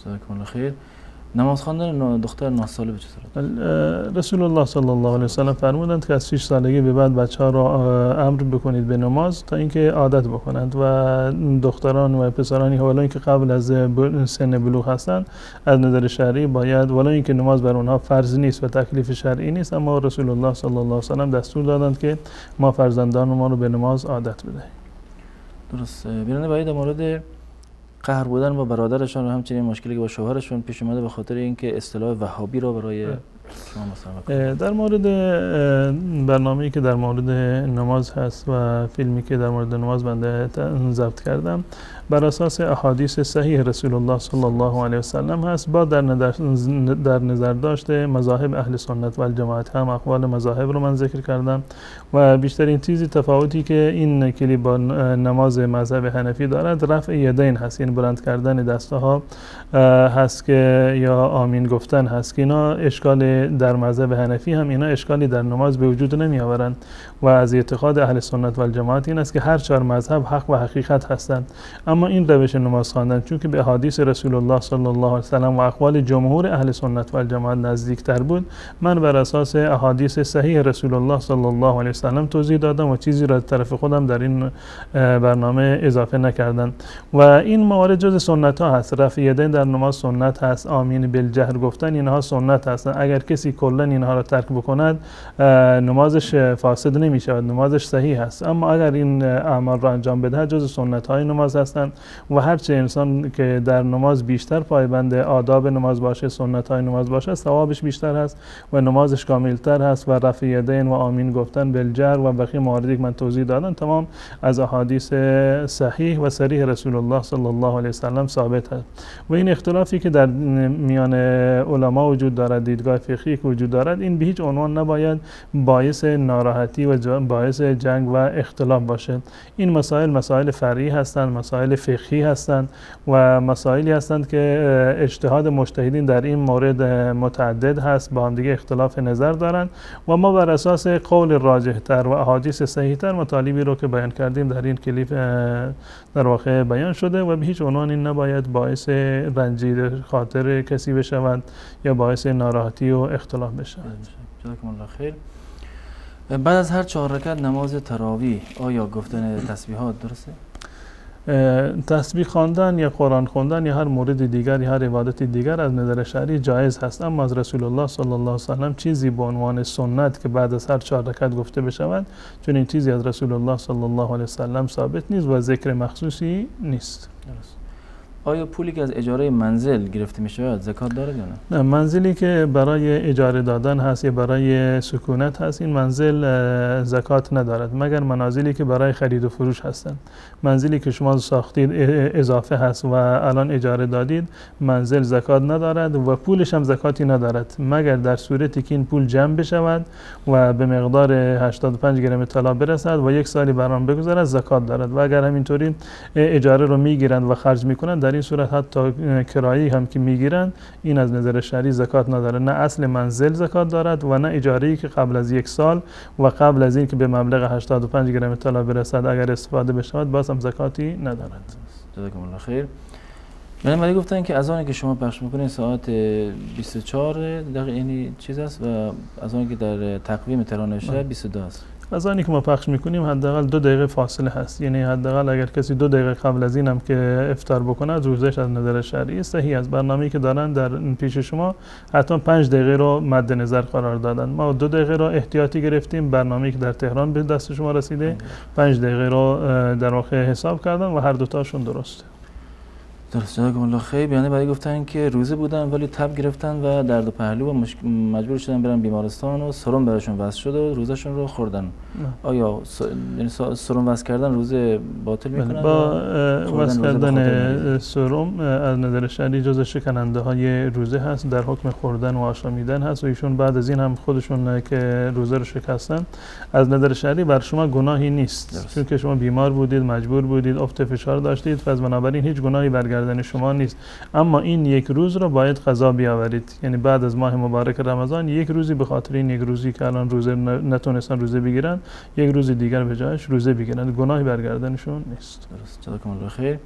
جزاکم الله خیر. نماز خواندن دختر 9 ساله به چه صورت؟ رسول الله صلی الله علیه و سلم فرمودند که از 6 سالگی به بعد بچه‌ها را امر بکنید به نماز تا اینکه عادت بکنند و دختران و پسرانی ولی اینکه قبل از سن بلوغ هستند از نظر شرعی باید، ولی اینکه نماز بر اونها فرض نیست و تکلیف شرعی نیست، اما رسول الله صلی الله علیه و سلم دستور دادند که ما فرزندان ما رو به نماز عادت بدهیم. درست. بیننده باید در مورد قهر بودن با برادرشان و همچنین مشکلی که با شوهرشون پیش اومده به خاطر اینکه اصطلاح وهابی را برای شما مثلا. در مورد برنامه‌ای که در مورد نماز هست و فیلمی که در مورد نماز بنده ضبط کردم بر اساس احادیث صحیح رسول الله صلی الله علیه و سلم هست، با در نظر داشت مذاهب اهل سنت و الجماعت، هم اقوال مذاهب رو من ذکر کردم و بیشترین چیزی تفاوتی که این کلیپ با نماز مذهب حنفی دارد رفع یدین هست، یعنی بلند کردن دستها هست که یا آمین گفتن هست که اینا اشکال در مذهب حنفی هم اینا اشکالی در نماز به وجود نمی آورند و از اعتقاد اهل سنت و الجماعت این است که هر چهار مذهب حق و حقیقت هستند. اما این روش نماز خواندن چون که به احادیث رسول الله صلی الله علیه و سلم و اقوال جمهور اهل سنت و الجماعت نزدیکتر بود، من بر اساس احادیث صحیح رسول الله صلی الله علیه و سلم توضیح دادم و چیزی را از طرف خودم در این برنامه اضافه نکردم و این موارد جز سنت ها هست. رفع یدین در نماز سنت هست، آمین بالجهر گفتن اینها سنت هستند. اگر کسی کلا اینها را ترک بکند نمازش فاسد نمی شود، نمازش صحیح هست. اما اگر این اعمال را انجام بدهد جز سنت های نماز هستند هستند و هرچه انسان که در نماز بیشتر پایبند آداب نماز باشه، سنت های نماز باشه، ثوابش بیشتر هست و نمازش کاملتر هست و رفع یدین و آمین گفتن بالجهر و بقیه مواردی که من توضیح دادم تمام از احادیث صحیح و صریح رسول الله صلی الله علیه و سلم ثابت هست. و این اختلافی که در میان علما وجود دارد، دیدگاه فقهی که وجود دارد، این به هیچ عنوان نباید باعث ناراحتی و باعث جنگ و اختلاف باشه. این مسائل مسائل فرعی هستند، مسائل فقهی هستند و مسائلی هستند که اجتهاد مجتهدین در این مورد متعدد هست، با هم دیگه اختلاف نظر دارند و ما بر اساس قول راجح تر و احادیث صحیح تر مطالبی رو که بیان کردیم در این کلیپ در واقع بیان شده و به هیچ عنوان این نباید باعث رنجید خاطر کسی بشود یا باعث ناراحتی و اختلاف بشود. جزاکم الله خیر. بعد از هر 4 رکعت نماز تراویح آیا گفتن تسبیحات درسته؟ تسبیح خواندن یا قرآن خواندن یا هر مورد دیگر یا هر عبادت دیگر از نظر شرعی جایز هست، اما از رسول الله صلی الله علیه و سلم چیزی به عنوان سنت که بعد از هر 4 رکعت گفته بشود چون این چیزی از رسول الله صلی الله علیه و سلم ثابت نیست و ذکر مخصوصی نیست. درست. آیا پولی که از اجاره منزل گرفته می شود زکات دارد یا نه؟ نه، منزلی که برای اجاره دادن هست یا برای سکونت هست این منزل زکات ندارد، مگر منازلی که برای خرید و فروش هستند. منزلی که شما ساختید اضافه هست و الان اجاره دادید، منزل زکات ندارد و پولش هم زکاتی ندارد، مگر در صورتی که این پول جمع بشود و به مقدار 85 گرم طلا برسد و یک سالی بر آن بگذرد زکات دارد. و اگر همینطوری اجاره رو میگیرند و خرج میکنند، در این صورت حتی کرایی هم که میگیرند این از نظر شرعی زکات نداره. نه اصل منزل زکات دارد و نه اجاره‌ای که قبل از یک سال و قبل از این که به مبلغ 85 گرم طلا برسد اگر استفاده بشود باز هم زکاتی ندارد. جزاکم الله خیر. من گفتن که اذانی که شما پخش میکنید ساعت 24 دقیقه یعنی چیز است و اذانی که در تقویم تهران نوشته 22 است. اذانی که ما پخش میکنیم حداقل 2 دقیقه فاصله هست، یعنی حداقل اگر کسی 2 دقیقه قبل از اینم که افطار بکنه روزش از نظر شرعی صحیح است. برنامه‌ای که دارن در پیش شما حتما 5 دقیقه رو مد نظر قرار دادن. ما 2 دقیقه رو احتیاطی گرفتیم، برنامه‌ای که در تهران به دست شما رسیده 5 دقیقه رو در واقع حساب کردن و هر دو تاشون درسته. درست. جزاکم الله خیر. یعنی برای گفتن که روزه بودن ولی تب گرفتن و درد پهلو و مجبور شدن برن بیمارستان و سرم براشون وصل شد و روزشون رو خوردن. آیا یعنی سرم وصل کردن روزه باطل میکنه؟ با وصل کردن سرم از نظر شرعی جزء شکننده های روزه هست، در حکم خوردن و آشامیدن هست و ایشون بعد از این هم خودشون که روزه رو شکستن از نظر شرعی بر شما گناهی نیست، چون که شما بیمار بودید، مجبور بودید، افت فشار داشتید، پس بنابراین هیچ گناهی بر شما نیست. اما این یک روز رو باید قضا بیاورید، یعنی بعد از ماه مبارک رمضان یک روزی به خاطر این یک روزی که الان روزه نتونستن روزه بگیرن، یک روز دیگر به جایش روزه بگیرن، گناهی بر گردنشون نیست. درست. جزاکم الله خیر.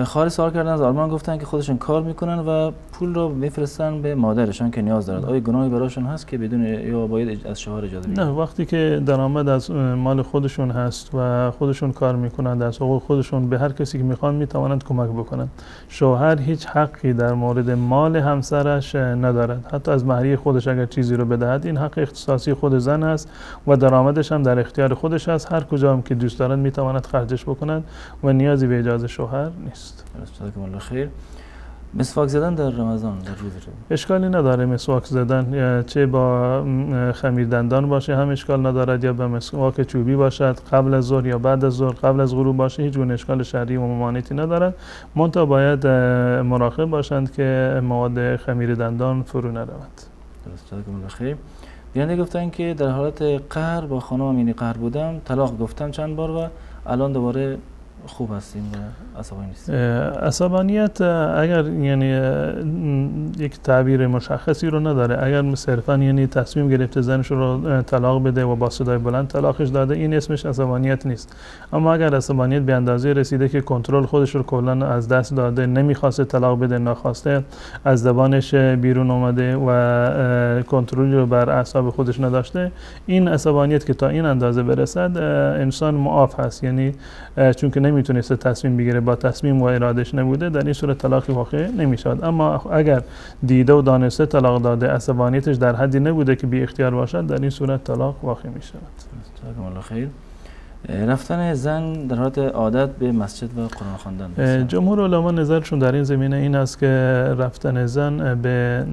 خاله سوال کردن از آلمان، گفتن که خودشون کار میکنن و پول رو میفرستن به مادرشان که نیاز دارد. آیا گناهی براشون هست که بدون یا باید از شوهر اجازه بگیرن؟ نه، وقتی که درآمد از مال خودشون هست و خودشون کار میکنند، از حقوق خودشون به هر کسی که میخوان میتوانند کمک بکنند. شوهر هیچ حقی در مورد مال همسرش ندارد، حتی از مهریه خودش اگر چیزی رو بدهد این حق اختصاصی خود زن است و درآمدش هم در اختیار خودش است، هر کجا هم که دوست دارند میتواند خرجش بکنند و نیازی به اجازه شوهر نیست. جزاکم الله خیر. مسواک زدن در رمضان در روز اشکالی نداره. مسواک زدن چه با خمیر دندان باشه هم اشکال ندارد، یا به مسواک چوبی باشد قبل از ظهر یا بعد از ظهر قبل از غروب باشه، هیچ گونه اشکال شرعی و ممانعتی ندارد. منتها باید مراقب باشند که مواد خمیر دندان فرو نرود. درست. جزاکم الله خیر. بیننده گفتن که در حالت قهر با خانمم، یعنی قهر بودم، طلاق گفتم چند بار و الان دوباره خوب هستیم و عصبانی نیستیم. عصبانیت اگر یعنی یک تعبیر مشخصی رو نداره، اگر صرفا یعنی تصمیم گرفته زنش رو طلاق بده و با صدای بلند طلاقش داده، این اسمش عصبانیت نیست. اما اگر عصبانیت به اندازه رسیده که کنترل خودش رو کلا از دست داده، نمیخواسته طلاق بده، ناخواسته از زبانش بیرون اومده و کنترل رو بر اعصاب خودش نداشته، این عصبانیت که تا این اندازه برسد انسان معاف هست، یعنی چون که نمیتونسته تصمیم بگیره، با تصمیم و ارادش نبوده، در این صورت طلاقی واقع نمیشود. اما اگر دیده و دانسته طلاق داده، عصبانیتش در حدی نبوده که بی اختیار باشد، در این صورت طلاق واقع میشود. جزاکم الله خیر. رفتن زن در حالت عادت به مسجد و قرآن خواندن. جمهور علما نظرشون در این زمینه این است که رفتن زن به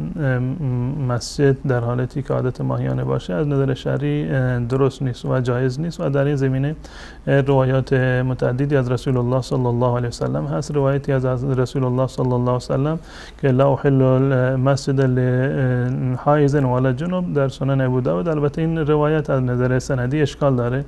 مسجد در حالتی که عادت ماهیانه باشه از نظر شرعی درست نیست و جایز نیست و در این زمینه روایات متعددی از رسول الله صلی الله علیه وسلم هست. روایتی از رسول الله صلی الله علیه وسلم که لا احل المسجد لحائض ولا جنب در سنن ابوداود. البته این روایت از نظر سندی اشکال داره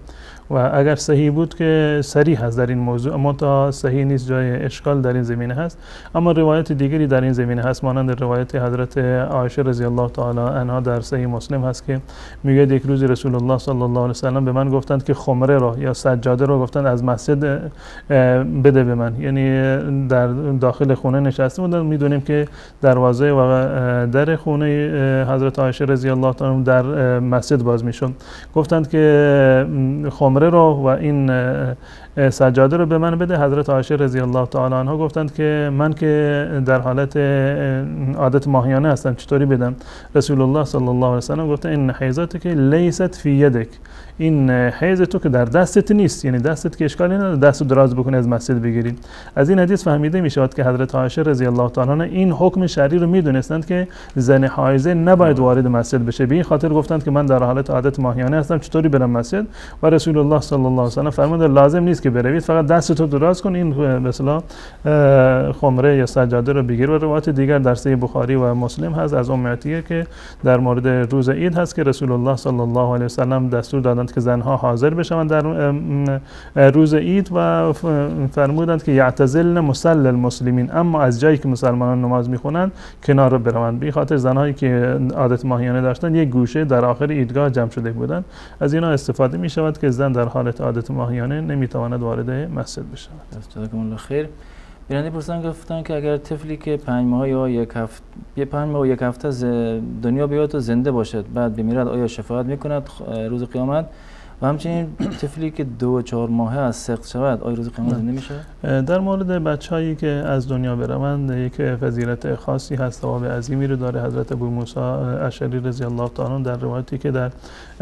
و اگر صحیح بود که صریح هست در این موضوع، اما تا صحیح نیست جای اشکال در این زمینه هست. اما روایت دیگری در این زمینه هست، مانند روایت حضرت عایشه رضی الله تعالی عنها در صحیح مسلم هست که میگه یک روز رسول الله صلی الله علیه و سلم به من گفتند که خمره را یا سجاده را گفتند از مسجد بده به من، یعنی در داخل خونه نشسته بودند. میدونیم که دروازه و در خونه حضرت عایشه رضی الله تعالی در مسجد باز میشد. گفتند که خمره رو و این سجاده رو به من بده. حضرت عایشه رضی الله تعالی عنها گفتند که من که در حالت عادت ماهیانه هستم چطوری بدم؟ رسول الله صلی الله علیه و سلم گفت این حیضتک لیست فی یدک، این حیض تو که در دستت نیست، یعنی دستت که اشکالی نداره دست دراز بکنی از مسجد بگیری. از این حدیث فهمیده می شود که حضرت عایشه رضی الله تعالی عنها این حکم شرعی رو میدونستند که زن حائضه نباید وارد مسجد بشه. به این خاطر گفتند که من در حالت عادت ماهیانه هستم چطوری برم مسجد؟ و رسول الله صلی الله علیه و سلم فرمود لازم نیست که بروید، فقط دستت رو دراز کن این به اصطلاح خمره یا سجاده رو بگیر. و روایت دیگر در صحیح بخاری و مسلم هست از ام عطیه که در مورد روز عید هست که رسول الله صلی الله علیه و سلم دستور دادند که زنها حاضر بشوند در روز عید و فرمودند که یعتزلن مصلی المسلمین، اما از جایی که مسلمانان نماز میخونند کنار بروند. به خاطر زنهایی که عادت ماهیانه داشتند یک گوشه در آخر عیدگاه جمع شده بودند. از اینا استفاده می شود که زن در حالت عادت ماهیانه نمیتواند وارد مسجد بشود. جزاکم الله خیر. بیننده پرسیدن گفتن که اگر طفلی که 5 ماه یا یک هفته 5 ماه و یک هفته از دنیا بیاد و زنده باشد بعد بمیرد آیا شفاعت میکند روز قیامت؟ و همچنین طفلی که 2 و 4 ماهه از سقط شود آیا روز قیامت زنده میشه؟ در مورد بچه‌هایی که از دنیا بروند یک فضیلت خاصی هست، ثواب عظیمی رو داره. حضرت ابو موسی اشعری رضی الله تعالی عنه در روایتی که در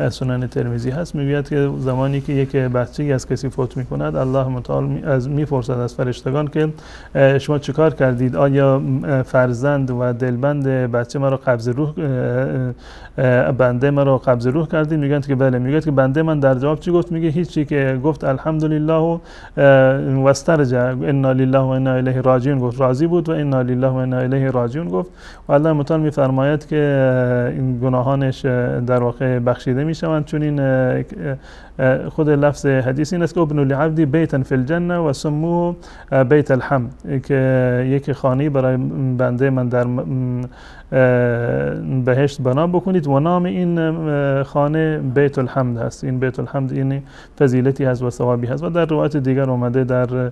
سنن ترمذی هست میگوید که زمانی که یک بچه‌ای از کسی فوت میکند الله متعال از میپرسد از فرشتگان که شما چیکار کردید؟ آیا فرزند و دلبند بچه مرا قبض روح بنده مرا قبض روح کردید؟ میگن که بله. میگه که بنده من در جواب چی گفت؟ میگه هیچی، که گفت الحمدلله و استرجع انا لله و انا الیه راجعون، گفت راضی بود و انا لله و انا الیه راجعون گفت. و الله متعال میفرماید که این گناهانش در واقع بخشیده میشوند. چون این خود لفظ حدیث این است که ابن لعبدی بیتا فی الجنه و سموه بیت الحمد، که یک خانه برای بنده من در بهشت بنا بکنید و نام این خانه بیت الحمد هست. این بیت الحمد این فضیلتی هست و ثوابی هست. و در روایت دیگر اومده در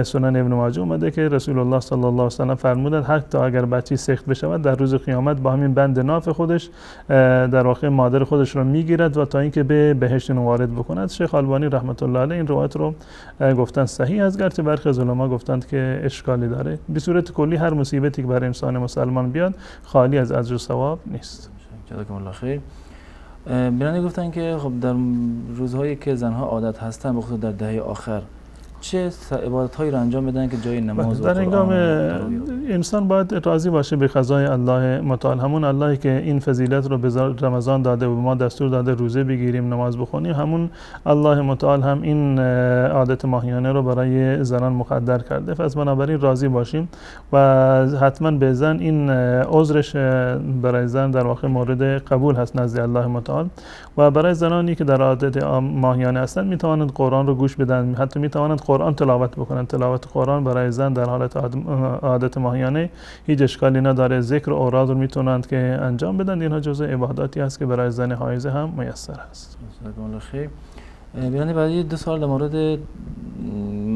سنن ابن ماجه اومده که رسول الله صلی الله علیه و سلم فرمودند حتی اگر بچه سخت بشود در روز قیامت با همین بند ناف خودش در واقع مادر خودش رو میگیرد و تا اینکه به بهشت وارد بکند. شیخ البانی رحمت الله علیه این روایت رو گفتن صحیح است، گرچه برخی از علما گفتند که اشکالی داره. به صورت کلی هر مصیبتی که بر انسان مسلمان بیاد خالی از اجر و ثواب نیست. جزاکم الله خیر. بیننده گفتن که خب در روزهایی که زنها عادت هستن به خصوص در دهه آخر چه عبادت‌هایی را انجام بدن که جای نماز و در هنگام انسان باید راضی باشه به قضای الله متعال، همون اللهی که این فضیلت رو به رمضان داده و به ما دستور داده روزه بگیریم نماز بخونیم، همون الله متعال هم این عادت ماهیانه رو برای زنان مقدر کرده. پس بنابراین راضی باشیم و حتما به زن این عذرش برای زن در واقع مورد قبول هست نزد الله متعال. و برای زنانی که در عادت ماهیانه هستند میتوانند قرآن رو گوش بدن، حتی میتوانند قرآن تلاوت بکنن. تلاوت قرآن برای زن در حالت عادت ماهیانه هیچ اشکالی نداره. ذکر و اوراد رو میتونند که انجام بدن. اینها جزء عباداتی هست که برای زن حائضه هم میسر هست. جزاکم الله خیر. بیننده بعدی 2 سال در مورد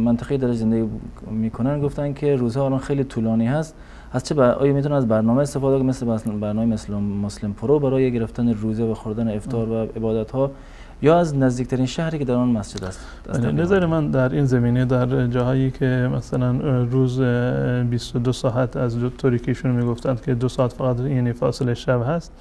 منطقه در زندگی میکنن گفتن که روزها الان خیلی طولانی هست، از چه آیا میتونن از برنامه استفاده کنن مثل برنامه مسلم پرو برای گرفتن روزه و خوردن افطار و عبادت ها، یا از نزدیکترین شهری که در آن مسجد است؟ نظر من در این زمینه در جاهایی که مثلا روز 22 ساعت از طوری که ایشون میگفتند که 2 ساعت فقط یعنی فاصله شب هست،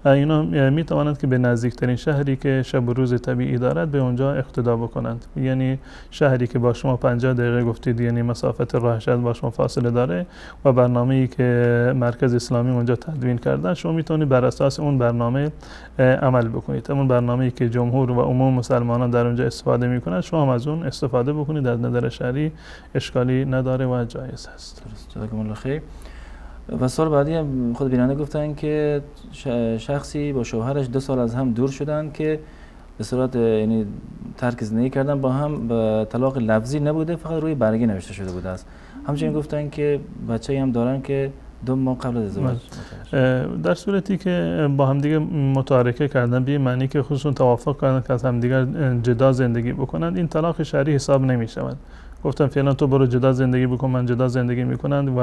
اینا می توانند که به نزدیکترین شهری که شب و روز طبیعی دارد به اونجا اقتدا بکنند. یعنی شهری که با شما 50 دقیقه گفتید، یعنی مسافت راه شب با شما فاصله داره و برنامه‌ای که مرکز اسلامی اونجا تدوین کردن، شما میتونید بر اساس اون برنامه عمل بکنید. اون برنامه‌ای که جمهور و عموم مسلمانان در اونجا استفاده میکنند، شما هم از اون استفاده بکنید. از نظر شرعی اشکالی نداره و جایز هست. درست، جزاکم الله خیر. و سال بعدی هم خود بیننده گفتن که شخصی با شوهرش 2 سال از هم دور شدن که به صورت یعنی ترک زندگی کردن با هم، به طلاق لفظی نبوده، فقط روی برگه نوشته شده بوده است. همچنین گفتن که بچه‌ای هم دارن که 2 ماه قبل از ازدواج. در صورتی که با همدیگه متارکه کردن، به معنی که خودشون توافق کردن که از همدیگر جدا زندگی بکنند، این طلاق شرعی حساب نمی شود. گفتم فعلا تو برو جدا زندگی بکن، من جدا زندگی میکنند و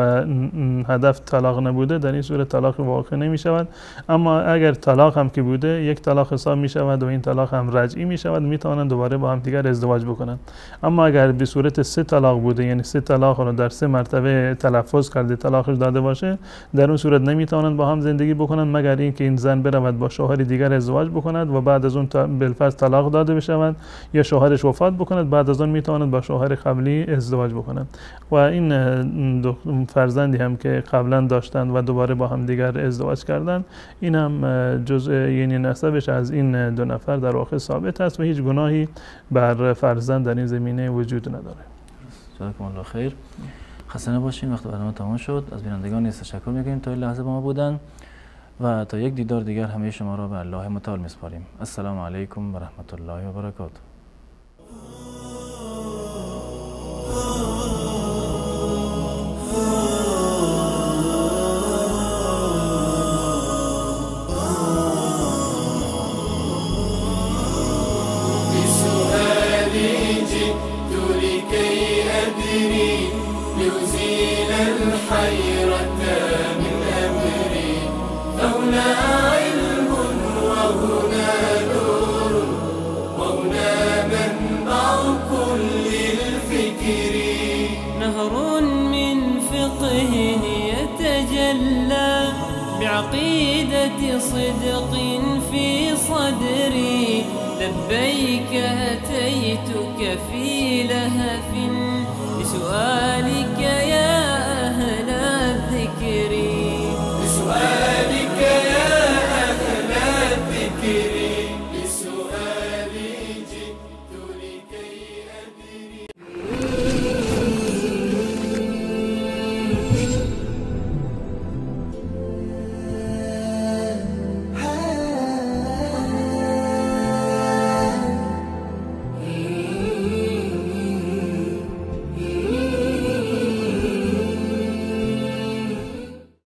هدف طلاق نبوده، در این صورت طلاق واقع نمی شود. اما اگر طلاق هم که بوده، یک طلاق حساب می شود و این طلاق هم رجعی می شود، می توانند دوباره با هم دیگر ازدواج بکنند. اما اگر به صورت 3 طلاق بوده، یعنی 3 طلاق رو در 3 مرتبه تلفظ کرده طلاقش داده باشه، در اون صورت نمی توانند با هم زندگی بکنند، مگر اینکه این زن برود با شوهر دیگر ازدواج بکند و بعد از اون بالفرض طلاق داده بشود یا شوهرش وفات بکند، بعد از آن می توانند با شوهر قبلی ازدواج بکنند. و این فرزندی هم که قبلا داشتند و دوباره با هم دیگر ازدواج کردند، این هم جزء یعنی نسبش از این 2 نفر در واقع ثابت است و هیچ گناهی بر فرزند در این زمینه وجود نداره. جزاکم الله خیر. خسته نباشین، وقت برنامه تمام شد. از بینندگان نیز تشکر میکنیم تا این لحظه با ما بودن و تا یک دیدار دیگر همه شما را به الله متعال میسپاریم. السلام علیکم و رحمت الله و برکاته. بسؤالي جئت لكي أدري لأزيل الحيرة من أمري، فهنا علم وهنا نور وهنا منبع كل الفكر، نهر من فقه يتجلى بعقيدة صدق في صدري، لبيك أتيتك في لهف لسؤالك يا أهل الذكر، لسؤالك يا أهل الذكر.